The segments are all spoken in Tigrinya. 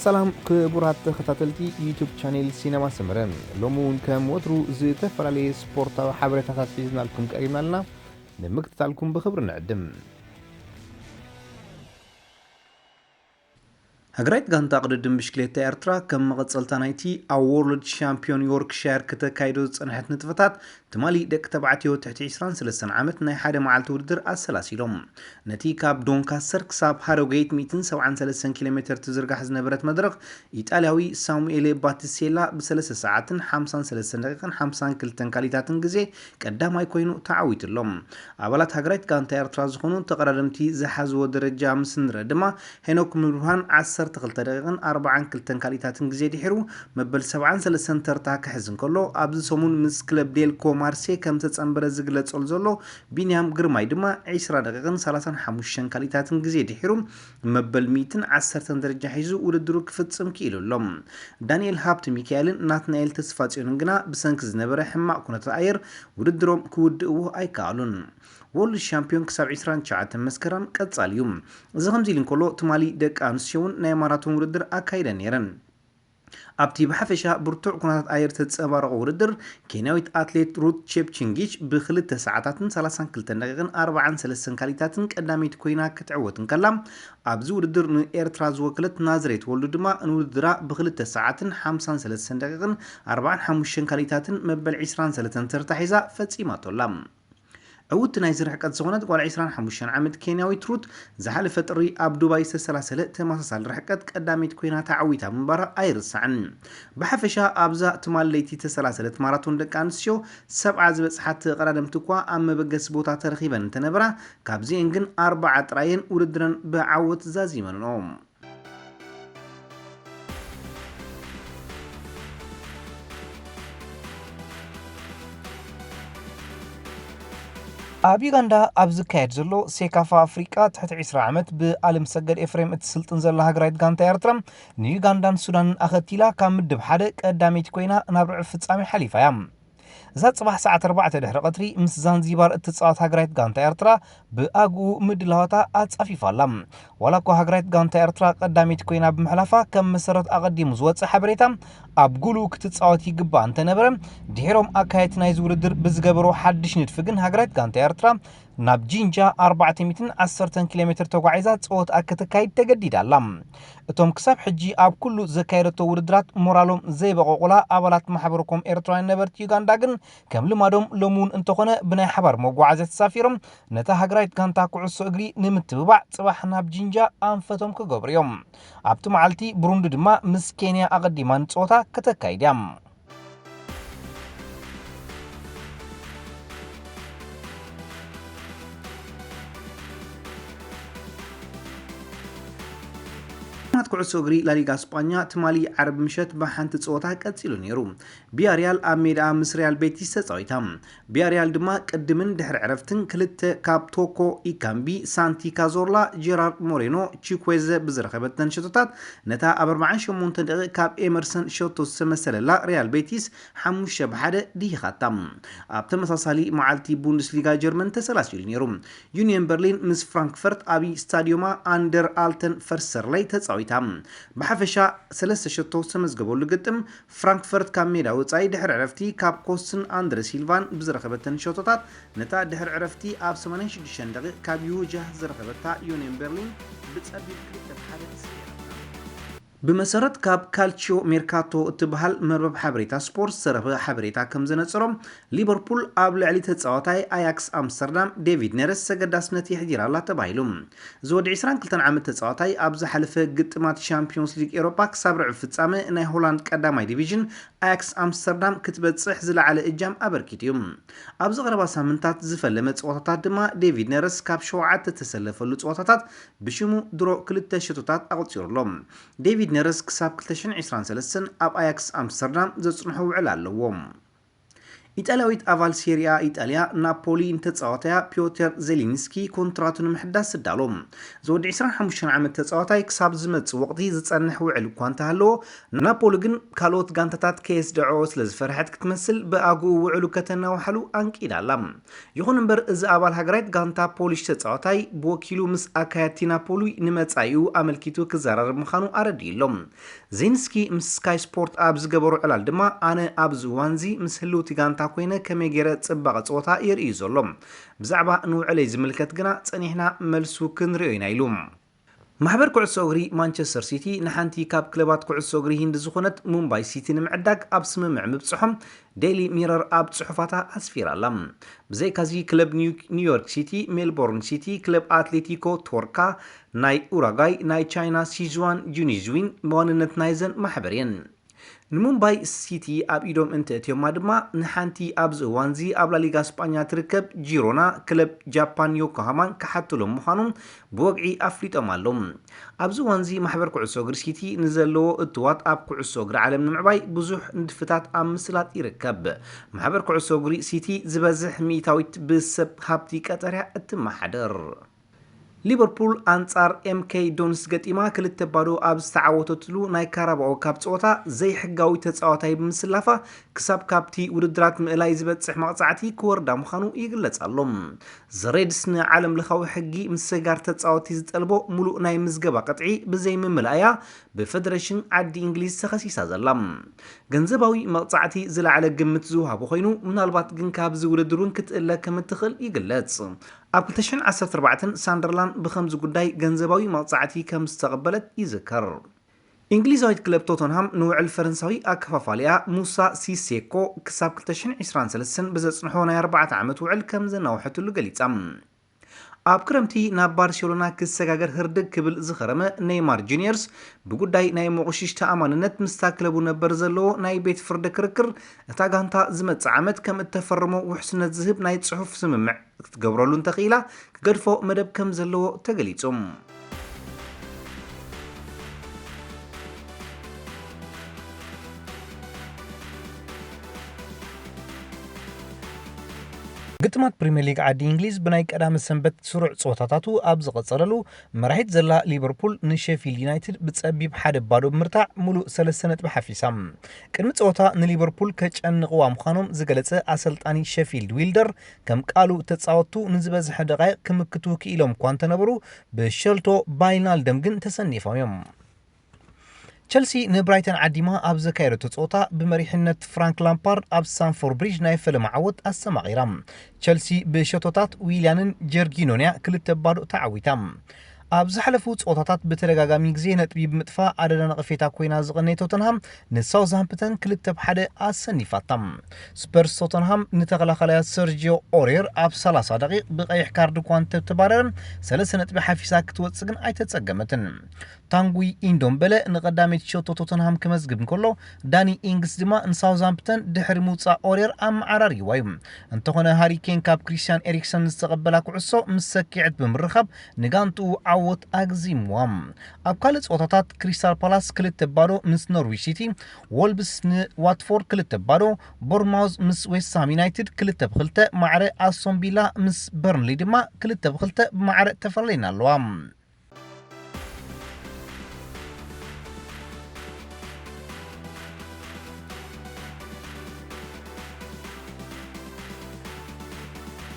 ሰላም ክቡራት ተኸታተልቲ ዩቱብ ቻኔል ሲነማ ሰመረ፣ ሎሚ እውን ከም ወትሩ ዝተፈላለየ ስፖርታዊ ሓበሬታታት ሒዝናልኩም ቀሪብና ኣለና። ንምክትታልኩም ብኽብሪ ንዕድም። ሃገራዊት ጋንታ ቅድድም ብሽክሌታ ኤርትራ ከም መቐጸልታ ናይቲ ኣብ ወርልድ ሻምፒዮን ዮርክሻየር ክተካይዶ ዝጸንሐት ንጥፈታት ትማሊ ደቂ ተባዕትዮ ትሕቲ ዕስራን ሰለስተን ዓመት ናይ ሓደ መዓልቲ ውድድር ኣሰላሲሎም። ነቲ ካብ ዶንካስተር ክሳብ ሃሮጌት ሚእትን ሰብዓን ሰለስተን ኪሎ ሜተር ትዝርጋሕ ዝነበረት መድረኽ፣ ኢጣልያዊ ሳሙኤሌ ባቲስቴላ ብሰለስተ ሰዓትን ሓምሳን ሰለስተን ደቂቕን ሓምሳን ክልተን ካሊታትን ግዜ ቀዳማይ ኮይኑ ተዓዊቱ ኣሎ። ኣባላት ሃገራዊት ጋንታ ኤርትራ ዝኾኑ ተቐዳደምቲ ዝሓዝዎ ደረጃ ምስ ንርኢ ድማ፣ ሄኖክ ምብርሃን ዓሰርተ ክልተ ደቂቕን ኣርባዓን ክልተን ካሊታትን ግዜ ድሒሩ መበል ሰብዓን ሰለስተን ተርታ ክሕዝ እንከሎ፣ ኣብዚ ሰሙን ምስ ክለብ ዴልኮ ማርሴ ከም ተጸንበረ ዝግለጸሉ ዘሎ ቢንያም ግርማይ ድማ ዕስራ ደቂቕን ሰላሳን ሓሙሽተን ካሊታትን ግዜ ድሒሩ መበል ሚእትን ዓሰርተን ደረጃ ሒዙ ውድድሩ ክፍጽም ክኢሉ ኣሎ። ዳንኤል ሃብተ ሚካኤልን ናትናኤል ተስፋጽዮንን ግና ብሰንኪ ዝነበረ ሕማቕ ኩነታት ኣየር ውድድሮም ክውድእዎ ኣይከኣሉን። ወርልድ ሻምፒዮን ክሳብ ዕስራን ትሽዓተን መስከረም ቀጻሊ እዩ። እዚ ከምዚ ኢሉ እንከሎ፣ ትማሊ ደቂ ኣንስትዮ እውን ናይ ማራቶን ውድድር ኣካይደን ነይረን። ኣብቲ ብሓፈሻ ብርቱዕ ኩነታት ኣየር ተጸባረቐ ውድድር፣ ኬንያዊት ኣትሌት ሩት ቼፕቺንጊች ብክልተ ሰዓታትን ሰላሳን ክልተን ደቂቕን ኣርባዓን ሰለስተን ካሊታትን ቀዳመይቲ ኮይና ክትዕወት እንከላ፣ ኣብዚ ውድድር ንኤርትራ ዝወከለት ናዝሬት ወልዱ ድማ ንውድድራ ብክልተ ሰዓትን ሓምሳን ሰለስተን ደቂቕን ኣርባዓን ሓሙሽተን ካሊታትን መበል ዕስራን ሰለስተን ተርታ ሒዛ ፈጺማቶ ኣላ። ዕውትቲ ናይዚ ርሕቀት ዝኾነት ጓል ዕስራን ሓሙሽተን ዓመት ኬንያዊት ሩት፣ ዝሓለፈ ጥሪ ኣብ ዱባይ ዝተሰላሰለ ተመሳሳሊ ርሕቀት ቀዳመይቲ ኮይና ተዓዊታ ምንባራ ኣይርሳዕን። ብሓፈሻ ኣብዛ ትማሊ ለይቲ ዝተሰላሰለት ማራቶን ደቂ ኣንስትዮ፣ ሰብዓ ዝበጽሓ ተቐዳደምቲ እኳ ኣብ መበገሲ ቦታ ተረኺበን እንተነበራ፣ ካብዚኤን ግን ኣርባዓ ጥራየን ውድድረን ብዓወት ዛዚመንኦ። ኣብ ዩጋንዳ ኣብ ዝካየድ ዘሎ ሴካፋ ኣፍሪቃ ትሕቲ ዕስራ ዓመት ብኣለም ሰገድ ኤፍሬም እትስልጥን ዘላ ሃገራዊት ጋንታ ኤርትራ፣ ንዩጋንዳን ሱዳንን ኣኸቲላ ካብ ምድብ ሓደ ቀዳመይቲ ኮይና ናብ ርብዒ ፍጻሜ ሓሊፋ እያ። እዛ ጽባሕ ሰዓት ኣርባዕተ ድሕሪ ቀትሪ ምስ ዛንዚባር እትጻወት ሃገራዊት ጋንታ ኤርትራ ብኣግኡ ምድላዋታ ኣጻፊፋ ኣላ። ዋላ እኳ ሃገራዊት ጋንታ ኤርትራ ቀዳመይቲ ኮይና ብምሕላፋ ከም መሰረት ኣቐዲሙ ዝወጸ ሓበሬታ ኣብ ጉሉ ክትጻወት ይግባእ እንተነበረ፣ ድሒሮም ኣካየድቲ ናይዚ ውድድር ብዝገበሮ ሓድሽ ንድፊ ግን ሃገራዊት ጋንታ ኤርትራ ናብ ጂንጃ ኣርባዕተ ሚእትን ዓሰርተን ኪሎ ሜትር ተጓዒዛ ጸወትኣ ከተካይድ ተገዲዳ ኣላ። እቶም ክሳብ ሕጂ ኣብ ኩሉ ዘካየደቶ ውድድራት ሞራሎም ዘይበቐቑላ ኣባላት ማሕበረ ኮም ኤርትራውያን ነበርቲ ዩጋንዳ ግን ከም ልማዶም ሎሚ እውን እንተኾነ ብናይ ሓባር መጓዓዝያ ተሳፊሮም ነታ ሃገራዊት ጋንታ ኩዕሶ እግሪ ንምትብባዕ ጽባሕ ናብ ጂንጃ ኣንፈቶም ክገብሩ እዮም። ኣብቲ መዓልቲ ብሩንዲ ድማ ምስ ኬንያ ኣቐዲማ ንጸወታ ከተካይድ እያ። ናት ኩዕሶ እግሪ ላሊጋ ስጳኛ ትማሊ ዓርቢ ምሸት ብሓንቲ ጸወታ ቀጺሉ ነይሩ። ቢያሪያል ኣብ ሜዳ ምስ ሪያል ቤቲስ ተጻዊታ። ቢያሪያል ድማ ቅድምን ድሕሪ ዕረፍትን ክልተ ካብ ቶኮ ኢካምቢ፣ ሳንቲ ካዞርላ፣ ጀራርድ ሞሬኖ፣ ቺኩዌዘ ብዝረኸበተን ሸቶታት ነታ ኣብ ኣርባዓን ሸሞንተን ደቂቕ ካብ ኤመርሰን ሸቶ ዝተመሰለላ ሪያል ቤቲስ ሓሙሽተ ብሓደ ድሂኻታ። ኣብ ተመሳሳሊ መዓልቲ ቡንደስሊጋ ጀርመን ተሰላሲሉ ነይሩ። ዩኒየን በርሊን ምስ ፍራንክፈርት ኣብ ስታዲዮማ ኣንደር ኣልተን ፈርሰርለይ ተጻዊታ። ብሓፈሻ ሰለስተ ሸቶ ዝተመዝገበሉ ግጥም፣ ፍራንክፈርት ካብ ሜዳ ወጻኢ ድሕሪ ዕረፍቲ ካብ ኮስትን ኣንድረ ሲልቫን ብዝረኸበተን ሸቶታት፣ ነታ ድሕሪ ዕረፍቲ ኣብ ሰማንያን ሽዱሽተን ደቂቕ ካብ ዩጃ ዝረኸበታ ዩኒየን በርሊን ብጸቢብ ክልተ ብሓደ ሰይራታ። ብመሰረት ካብ ካልቺዮ ሜርካቶ እትበሃል መርበብ ሓበሬታ ስፖርት ዝተረኽበ ሓበሬታ ከም ዘነጸሮ፣ ሊቨርፑል ኣብ ልዕሊ ተጻዋታይ ኣያክስ ኣምስተርዳም ዴቪድ ኔረስ ሰገዳስነት የሕዲር ኣላ ተባሂሉ። እዚ ወዲ ዕስራን ክልተን ዓመት ተጻዋታይ ኣብ ዝሓለፈ ግጥማት ሻምፒዮንስ ሊግ ኤሮፓ ክሳብ ርዕብ ፍጻመ ናይ ሆላንድ ቀዳማይ ዲቪዥን ኣያክስ ኣምስተርዳም ክትበጽሕ ዝለዓለ እጃም ኣበርኪቱ እዩ። ኣብዚ ቀረባ ሳምንታት ዝፈለመ ጸወታታት ድማ ዴቪድ ኔረስ ካብ ሸውዓተ ተሰለፈሉ ጸወታታት ብሽሙ ድሮ ክልተ ሸቶታት ኣቑጺሩ ኣሎ። ዴቪድ ኔረስ ክሳብ ክልተ ሽሕን ዕስራን ሰለስተን ኣብ ኣያክስ ኣምስተርዳም ዘጽንሖ ውዕል ኣለዎ። ኢጣልያዊት ኣባል ሴሪኣ ኢጣልያ ናፖሊ ንተጻዋታያ ፒዮተር ዜሊንስኪ ኮንትራቱ ንምሕዳስ ትዳሎ። እዚ ወዲ ዕስራን ሓሙሽተን ዓመት ተጻዋታይ ክሳብ ዝመጽእ ወቕቲ ዝጸንሕ ውዕል እኳ እንተሃለዎ፣ ናፖሊ ግን ካልኦት ጋንታታት ከየስደዐኦ ስለ ዝፈርሐት ክትመስል ብኣግኡ ውዕሉ ከተናውሓሉ ኣንቂዳ ኣላ። ይኹን እምበር፣ እዚ ኣባል ሃገራዊት ጋንታ ፖሊሽ ተጻዋታይ ብወኪሉ ምስ ኣካየድቲ ናፖሊ ንመጻኢኡ ኣመልኪቱ ክዘራረብ ምዃኑ ኣረዲኡ ኣሎ። ዜንስኪ ምስ ስካይ ስፖርት ኣብ ዝገበሮ ዕላል ድማ፣ ኣነ ኣብዚ እዋንዚ ምስ ህልውቲ ጋንታ ኮይነ ከመይ ገይረ ጽባቐ ጸወታ የርእዩ ዘሎ፣ ብዛዕባ ንውዕለይ ዝምልከት ግና ጸኒሕና መልሱ ክንርእዮ ኢና ኢሉ። ማሕበር ኩዕሶ እግሪ ማንቸስተር ሲቲ ንሓንቲ ካብ ክለባት ኩዕሶ እግሪ ሂንድ ዝኾነት ሙምባይ ሲቲ ንምዕዳግ ኣብ ስምምዕ ምብጽሖም ዴይሊ ሚረር ኣብ ጽሑፋታ ኣስፊራ ኣላ። ብዘይካዚ ክለብ ኒው-፣ ኒውዮርክ ሲቲ፣ ሜልቦርን ሲቲ፣ ክለብ ኣትሌቲኮ ቶርካ ናይ ኡራጋይ፣ ናይ ቻይና ሲዝዋን ጁኒዝዊን ዋንነት ናይዘን ማሕበር እየን። ንሙምባይ ሲቲ ኣብ ኢዶም እንተእትዮማ ድማ ንሓንቲ ኣብዚ እዋንዚ ኣብ ላሊጋ ስጳኛ ትርከብ ጂሮና ክለብ ጃፓን ዮኮሃማን ክሓትሎም ምዃኖም ብወግዒ ኣፍሊጦም ኣለዉ። ኣብዚ እዋንዚ ማሕበር ኩዕሶ እግሪ ሲቲ ንዘለዎ እትዋት ኣብ ኩዕሶ እግሪ ዓለም ንምዕባይ ብዙሕ ንድፍታት ኣብ ምስላጥ ይርከብ። ማሕበር ኩዕሶ እግሪ ሲቲ ዝበዝሕ ሚእታዊት ብሰብ ሃብቲ ቀጠርያ እትመሓደር። ሊቨርፑል ኣንጻር ኤምኬ ዶንስ ገጢማ ክልተ ባዶ ኣብ ዝተዓወተትሉ ናይ ካራባኦ ካፕ ጸወታ ዘይሕጋዊ ተጻዋታይ ብምስላፋ ክሳብ ካብቲ ውድድራት ምእላይ ዝበጽሕ መቕጻዕቲ ክወርዳ ምዃኑ ይግለጽ ኣሎ። ዘሬድስ ንዓለም ለኻዊ ሕጊ ምስጋር ተጻወቲ ዝጠልቦ ሙሉእ ናይ ምዝገባ ቅጥዒ ብዘይምምላእያ ብፈደረሽን ዓዲ እንግሊዝ ተኸሲሳ ዘላ። ገንዘባዊ መቕጻዕቲ ዝለዓለ ግምት ዝወሃቦ ኮይኑ፣ ምናልባት ግን ካብዚ ውድድር እውን ክትእለ ከም እትኽእል ይግለጽ። ኣብ ክልተ ሽሕን ዓሰርተ ኣርባዕተን ሳንደርላንድ ብኸምዚ ጉዳይ ገንዘባዊ መቕጻዕቲ ከም ዝተቐበለት ይዝከር። እንግሊዛዊት ክለብ ቶተንሃም ንውዕል ፈረንሳዊ ኣከፋፋሊኣ ሙሳ ሲሴኮ ክሳብ ክልተ ሽሕን ዕስራን ሰለስተን ብዘጽንሖ ናይ ኣርባዕተ ዓመት ውዕል ከም ዘናውሐትሉ ገሊጻ። ኣብ ክረምቲ ናብ ባርሴሎና ክሰጋገር ህርድግ ክብል ዝኸረመ ኔይማር ጁኒየርስ ብጉዳይ ናይ መቑሽሽ ተኣማንነት ምስታ ክለቡ ነበር ዘለዎ ናይ ቤት ፍርዲ ክርክር፣ እታ ጋንታ ዝመጽእ ዓመት ከም እተፈረሞ ውሕስነት ዝህብ ናይ ጽሑፍ ስምምዕ ክትገብረሉ እንተኽኢላ ክገድፎ መደብ ከም ዘለዎ ተገሊጹ። ግጥማት ፕሪምየር ሊግ ዓዲ እንግሊዝ ብናይ ቀዳመ ሰንበት ስሩዕ ጸወታታቱ ኣብ ዝቐጸለሉ፣ መራሒት ዘላ ሊቨርፑል ንሼፊልድ ዩናይትድ ብጸቢብ ሓደ ባዶ ብምርታዕ ሙሉእ ሰለስተ ነጥቢ ሓፊሳ። ቅድሚ ጸወታ ንሊቨርፑል ከጨንቕዋ ምዃኖም ዝገለጸ ኣሰልጣኒ ሼፊልድ ዊልደር፣ ከም ቃሉ ተጻወትቱ ንዝበዝሐ ደቓይቕ ክምክቱ ክኢሎም እኳ እንተነበሩ፣ ብሸልቶ ባይናልደም ግን ተሰኒፎም እዮም። ቸልሲ ንብራይተን ዓዲማ ኣብ ዘካየደቶ ጸወታ ብመሪሕነት ፍራንክ ላምፓርድ ኣብ ስታንፎርድ ብሪጅ ናይ ፈለማ ዓወት ኣስተማቒራ። ቸልሲ ብሸቶታት ዊልያንን ጀርጊኖንያ ክልተ ባዶ ተዓዊታ። ኣብ ዝሓለፉ ጸወታታት ብተደጋጋሚ ግዜ ነጥቢ ብምጥፋእ ኣደዳ ነቐፌታ ኮይና ዝቐነየ ቶተንሃም ንሳውዝሃምፕተን ክልተ ብ ሓደ ኣሰኒፋታ። ስፐርስ ቶተንሃም ንተኸላኻላያ ሰርጂዮ ኦሬር ኣብ ሰላሳ ደቂቕ ብቐይሕ ካርድ እኳ እንተተባረረ፣ ሰለስተ ነጥቢ ሓፊሳ ክትወጽእ ግን ኣይተጸገመትን። ታንጉይ ኢንዶምበለ ንቐዳመይቲ ሸቶ ቶተንሃም ክመዝግብ እንከሎ፣ ዳኒ ኢንግስ ድማ ንሳውዝሃምፕተን ድሕሪ ምውጻእ ኦሬር ኣመዓራርይዋ እዩ። እንተኾነ ሃሪ ኬን ካብ ክሪስቲያን ኤሪክሰን ዝተቐበላ ኩዕሶ ምስ ሰኪዐት ብምርኻብ ንጋንትኡ ዓወት ኣግዚምዋ። ኣብ ካልእ ጸወታታት ክሪስታል ፓላስ ክልተ ብ ባዶ ምስ ኖርዊች ሲቲ፣ ወልብስ ንዋትፎርድ ክልተ ብ ባዶ፣ ቦርንማውዝ ምስ ዌስትሃም ዩናይትድ ክልተ ብ ክልተ ማዕረ፣ ኣስቶን ቪላ ምስ በርንሊ ድማ ክልተ ብ ክልተ ብማዕረ ተፈላለየን ኣለዋ።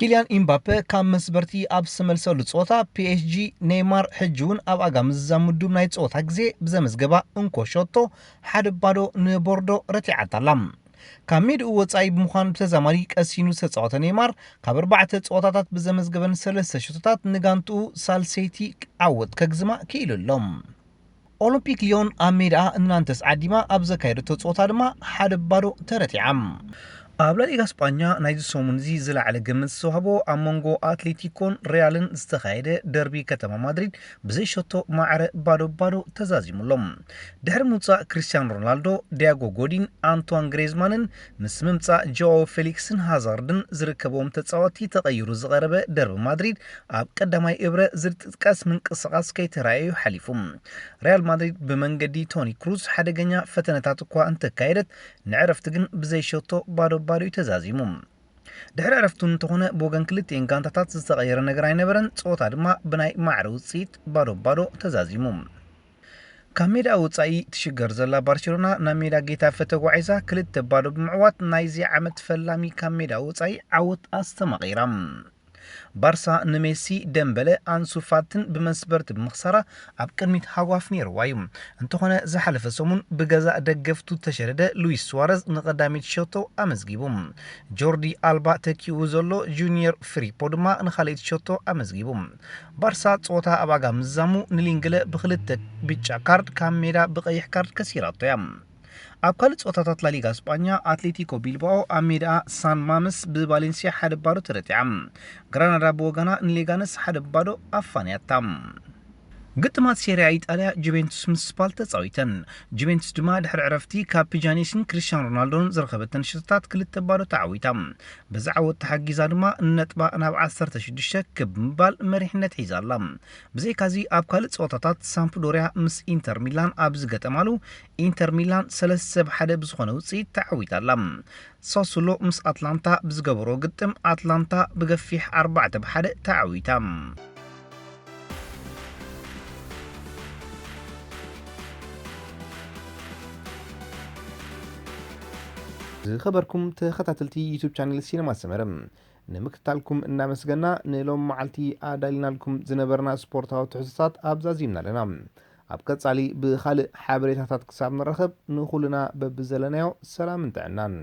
ኪልያን ኢምባፔ ካብ መስበርቲ ኣብ ዝተመልሰሉ ጸወታ፣ ፒኤስጂ ኔይማር ሕጂ እውን ኣብ ኣጋ ምዝዛም ምዱብ ናይ ጸወታ ግዜ ብዘመዝገባ እንኮ ሸቶ ሓደ ባዶ ንቦርዶ ረቲዓታ ኣላ። ካብ ሜድኡ ወጻኢ ብምዃን ብተዛማዲ ቀሲኑ ዝተጻወተ ኔይማር፣ ካብ ኣርባዕተ ጸወታታት ብዘመዝገበን ሰለስተ ሸቶታት ንጋንትኡ ሳልሰይቲ ዓወት ከግዝማ ክኢሉ ኣሎ። ኦሎምፒክ ሊዮን ኣብ ሜድኣ ንናንተስ ዓዲማ ኣብ ዘካየደቶ ጸወታ ድማ ሓደ ባዶ ተረቲዓ። ኣብ ላሊጋ ስጳኛ ናይዚ ሰሙን እዚ ዝለዓለ ግምት ዝተዋህቦ ኣብ መንጎ ኣትሌቲኮን ሪያልን ዝተኻየደ ደርቢ ከተማ ማድሪድ ብዘይ ሸቶ ማዕረ ባዶ ባዶ ተዛዚሙ ኣሎ። ድሕሪ ምውጻእ ክርስቲያኖ ሮናልዶ፣ ዲያጎ ጎዲን፣ ኣንቷን ግሬዝማንን ምስ ምምጻእ ጆኦ ፌሊክስን ሃዛርድን ዝርከብዎም ተጻወትቲ ተቐይሩ ዝቐረበ ደርቢ ማድሪድ ኣብ ቀዳማይ እብረ ዝጥቀስ ምንቅስቓስ ከይተራእየ እዩ ሓሊፉ። ሪያል ማድሪድ ብመንገዲ ቶኒ ክሩዝ ሓደገኛ ፈተነታት እኳ እንተካየደት፣ ንዕረፍቲ ግን ብዘይ ሸቶ ባዶ ባዶ እዩ ተዛዚሙ። ድሕሪ ዕረፍቱ እንተኾነ ብወገን ክልቲኤን ጋንታታት ዝተቐየረ ነገር ኣይነበረን። ጸወታ ድማ ብናይ ማዕረ ውጽኢት ባዶ ባዶ ተዛዚሙ። ካብ ሜዳ ወጻኢ ትሽገር ዘላ ባርሴሎና ናብ ሜዳ ጌታፈ ተጓዒዛ ክልተ ባዶ ብምዕዋት ናይዚ ዓመት ፈላሚ ካብ ሜዳ ወጻኢ ዓወት ኣስተማቒራ። ባርሳ ንሜሲ፣ ደምበለ፣ ኣንሱ ፋትን ብመስበርቲ ብምኽሳራ ኣብ ቅድሚት ሃጓፍ ነይርዋ እዩ። እንተኾነ ዝሓለፈ ሰሙን ብገዛእ ደገፍቱ ተሸረደ ሉዊስ ሱዋረዝ ንቐዳሚት ሸቶ ኣመዝጊቡ። ጆርዲ ኣልባ ተኪኡ ዘሎ ጁኒየር ፍሪፖ ድማ ንኻልኣይቲ ሸቶ ኣመዝጊቡ። ባርሳ ጸወታ ኣብ ኣጋ ምዛሙ ንሊንግለ ብኽልተ ብጫ ካርድ ካብ ሜዳ ብቐይሕ ካርድ ከሲራቶ እያ። ኣብ ካልእ ጸወታታት ላሊጋ ስጳኛ ኣትሌቲኮ ቢልባኦ ኣብ ሜዳ ሳን ማመስ ብቫሌንሲያ ሓደ ባዶ ተረቲዓ። ግራናዳ ብወገና ንሌጋነስ ሓደ ባዶ ኣፋንያታ። ግጥማት ሴሪያ ኢጣልያ ጁቬንቱስ ምስ ስፓል ተጻዊተን። ጁቬንቱስ ድማ ድሕሪ ዕረፍቲ ካብ ፒጃኒስን ክርስቲያኖ ሮናልዶን ዝረኸበተን ሽቶታት ክልተ ባዶ ተዓዊታ። በዚ ዓወት ተሓጊዛ ድማ ነጥባ ናብ ዓሰርተ ሽዱሽተ ክብ ምባል መሪሕነት ሒዛ ኣላ። ብዘይካዚ ኣብ ካልእ ጸወታታት ሳምፕዶርያ ምስ ኢንተር ሚላን ኣብ ዝገጠማሉ ኢንተር ሚላን ሰለስተ ብ ሓደ ብዝኾነ ውጽኢት ተዓዊታ ኣላ። ሳሱሎ ምስ ኣትላንታ ብዝገበሮ ግጥም ኣትላንታ ብገፊሕ ኣርባዕተ ብ ሓደ ተዓዊታ። ዝኸበርኩም ተኸታተልቲ ዩቱብ ቻነል ሲነማ ሰመረ፣ ንምክትታልኩም እናመስገና ንሎም መዓልቲ ኣዳሊናልኩም ዝነበርና ስፖርታዊ ትሕዝቶታት ኣብዛዚምና ኣለና። ኣብ ቀጻሊ ብኻልእ ሓበሬታታት ክሳብ ንራኸብ ንኹልና በብዘለናዮ ሰላምን ጥዕናን።